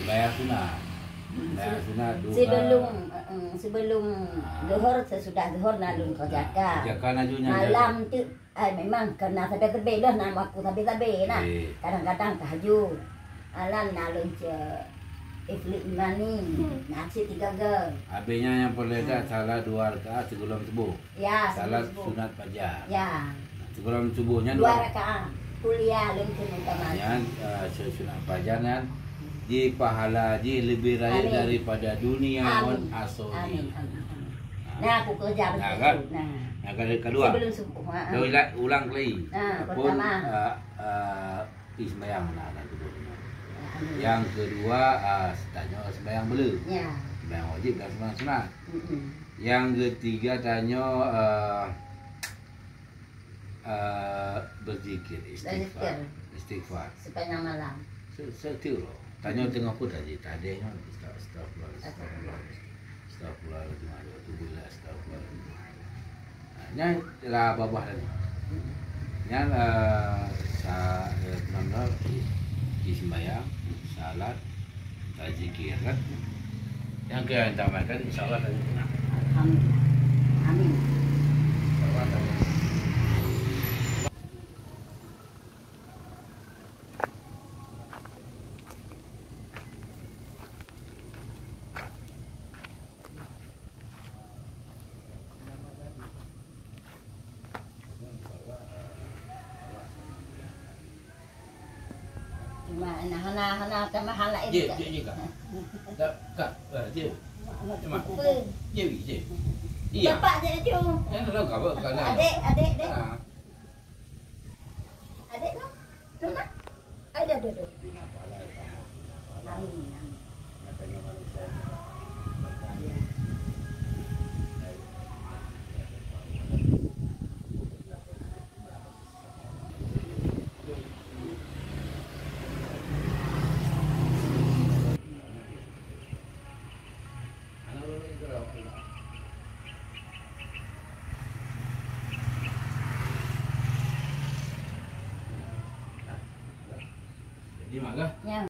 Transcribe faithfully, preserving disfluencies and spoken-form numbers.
Bayang sunat. Bayang sunat duha. Sebelum, eh, sebelum Ah. Zuhur, sesudah Zuhur na lôn kerjakan. Kerjakan laju nyan. Malam tu, eh, memang kena sabe-sabe dah, nama aku sabe-sabe nah. Eh. Kadang-kadang tahajud. Alam na lôn cek Ifrit Imani, na cek tiga ga. Habis nyan nyang peureulèe dah salat dua rakaat sigohlom suboh. Ya, salat sunat fajar. Ya. Sigohlom suboh nyan dua rakaat. Kuliah lôn keu utama. Nyan, eh, sunat fajar nyan di pahala jih lebih raya daripada dunia ngon asoe jih. Amin, amin, amin. Nah, aku kerja betul. Nah, kan? Nah. Nah, kan kedua. Sebelum subuh, ha, ha. Dah ulang, ulang kali. Nah, pertama. Eh, eh, pi sembahyang nah, nah, kedua. Ya, amin. Yang kedua, ah, tanyoe sembahyang beu le. Ya. Sembahyang wajib dan sembahyang sunat. Mm-mm. Yang ketiga tanyoe, eh, eh, berzikir, istighfar. Berzikir. Istighfar. Sepanjang malam. Se-, setiap lo. Tanyoe teungoh peue tadi, tadi nyoe, astagfirullah, astagfirullah, astagfirullah, astagfirullah, astagfirullah. Nyan lah babah tadi. Nyan, eh, sa-, eh, benar-benar di, di sembahyang, salat, zikir kan. Nyang keu nyang tamat kan, insya Allah kan. Alhamdulillah. Amin. Insya Allah kan. Cuma hana, hana, hana tambahan laén. Jeuet, jeuet, jeuet, Kak. Kak, Kak, eh, jeuet. Cuma. Jeuet, jeuet. Iya. Bapak jeuet laju. Jangan dong, Kak, Kak. Adek, adek, dek. Ah. Adek, no? No, Mak? Aduh, aduh, aduh. Amin, amin. Jadi, mak kah? Ya.